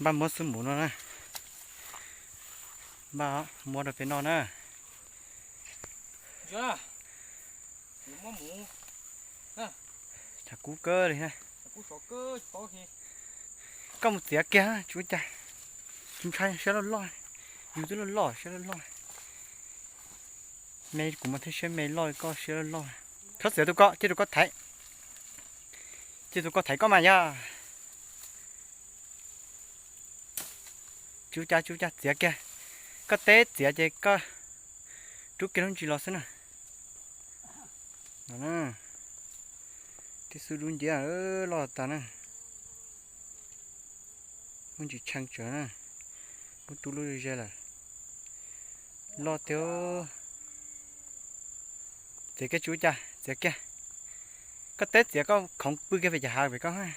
Npaj muab xub mus no na. Npaj muab rau pem no na. Tshav kub kawg li na. Koj mus txiav kiag tsis ua cas. Tsis ntshai, siab loj loj. Yus twb loj loj siab loj loj. Me kuv mas thiaj siab me loj, koj siab loj loj. Txhob txiav tus ko, cia tus ko thaiv. Cia tus ko thaiv koj mas yog. Tsis ua cas, tsis ua cas, txiav kiag. Koj teb txiav ces koj rub kiag lub ntsis los xwb na. Tib xub dub nciab loj tas na. Muaj ntsis tshee tsawv na. Muab rub lub ze lawm. Loj tiag. Txiav kiag tsis ua cas, txiav kiag. Koj teb txiav koj khoov pw kiag pem cov hav pem koj.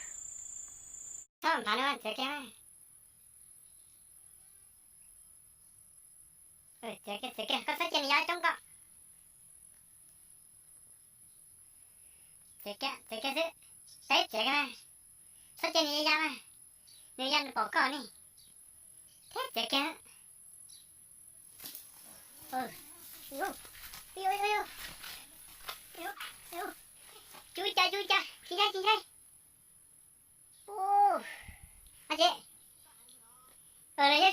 Txiav kiag, txiav kiag, koj txhob cia nws ya coob koj. Txiav kiag, txiav kiag xwb. Teb txiav kiag mas. Txhob cia nws ya mas. Nws ya nws pom koj ne. Thiab txiav kiag. Tsis ua cas, tsis ua cas, tsis ntshai, tsis ntshai. Ua ces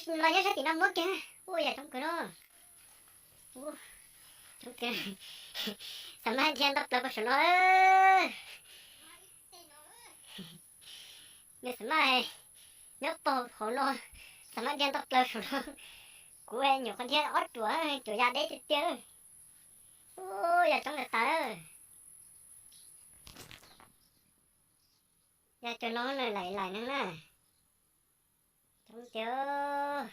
los nyob sab tim no muab kiag. Ua yam coob kawg no. Coob tiag. Xam mab dhia ntau plaws pem saum no. Nws xam mab nyob pem hauv no, xam mab dhia ntau plaws saum no. Kuv nyuam qhuav dhia ob ruam, cuam ya deb tiag tiag. Ua yam coob tas tas. Yam cov no lawm laim laim neeg na. Coob tiag.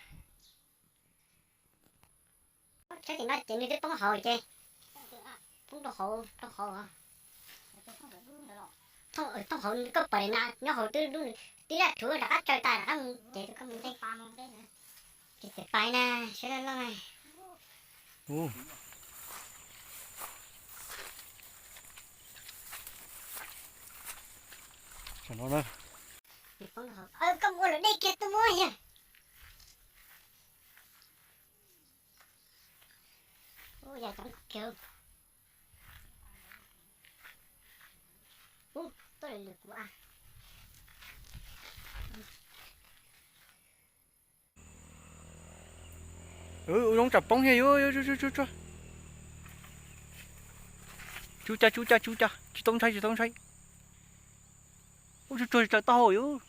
Saib tim no ces nws twb poob hauv ces. Poob rau hauv, rau hauv. Thooj, thooj hauv koj pom li na, nyob hauv twb lub, twb daj rhuv rov qab tsaws tas rov qab mus ces koj mus ntej. Ces txiav pais na, siab loj loj na. Ub. Saum no na. Koj mus ua luam dej kiag tuaj muab yog. Ub, yam coob kiag. Ub, tuaj lwm lwm kuv a. Ub, zoo tsam poob thiab yus. Tsuag, tsuag, tsuag, tsuag, tsuag, tsis tau ntshai, tsis tau ntshai. Ub, tsuag tsuag tsaws taub hau yus.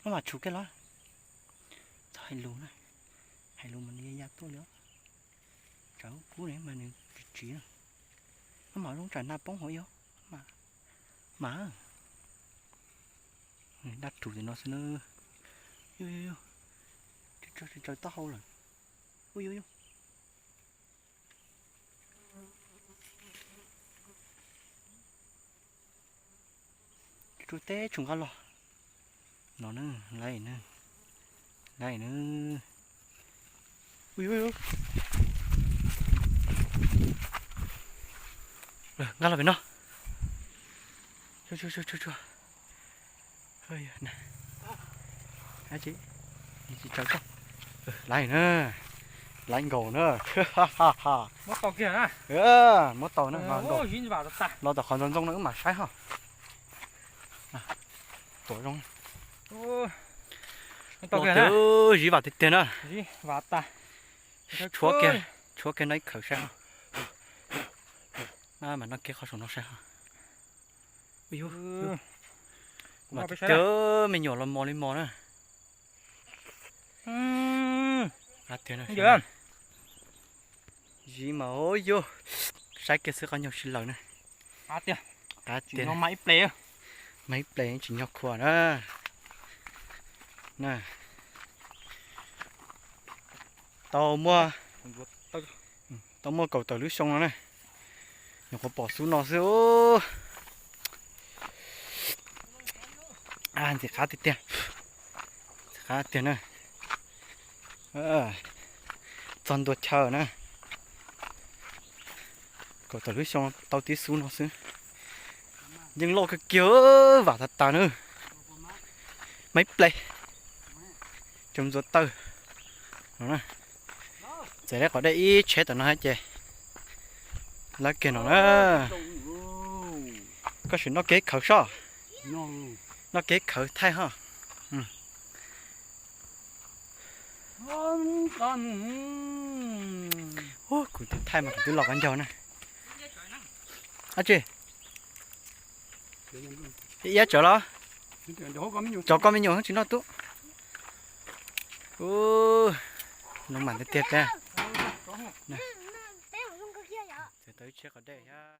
Maj mam tshum kiag los. Txhob hais lus na, hais lus mas nws ya ya tuaj li. Tsam kub ne mas nws tsis tsiv na. Maj mam zoo tsam na poob hauv yus. Mas dab rhuv tim no xwb na. Yus, yus, yus, tsaws taub hau lawm. Ub, yus, yus. Tsuag teb tshum nqa los. No na, laiv na, laiv na. Nqa los pem no. Tsuag, tsuag, tsuag, tsuag. Tsis tsaws koj. Laiv na, laiv nkaus na. Muab tau kiag na. Muab tau na, los tom qhov ntxoov ntxoo no wb mam saib ho. Tuam zoo. Los tiag, ziv vam tiag tiag na. Tshuav kiag, tshuav kiag no ib khawv saib ho. Mam noj kiag qhov saum no saib ho. Ub, tiag, me nyuam los mos li mos na. Qab tiag na. Ziv mas, yus, saib kiag xwb qhov nyuag si lawm na. Qab tiag. Qab tiag. Mas ib ple tsis nyog khuam na. Tau muaj, tau muaj kaum tawm lub xyoo no na. Nyuam qhuav pom xub no xwb. Ntxim qab tiag tiag. Ntxim qab tiag na. Txog ntua chaw na. Kaum tawm lub xyoo tau tib xub no xwb. Yeej loj kawg kiag, vam tas tas na. Maiv ple, tsoom ntxuav taw no. Txawm li qhov dej ib tsheb tom no ces lawv kiag no na. Koj sim noj kev khawv sob, noj kev khawv thaij ho. Kuv tus thaij mas kuv twb los qab ncaug na. Ab tsi, iab tsawv los? Cov koj me nyuam tsis noj tub. Ub, loo mam tiag tiag. Txawm tau ib tsheb qhov dej thiab.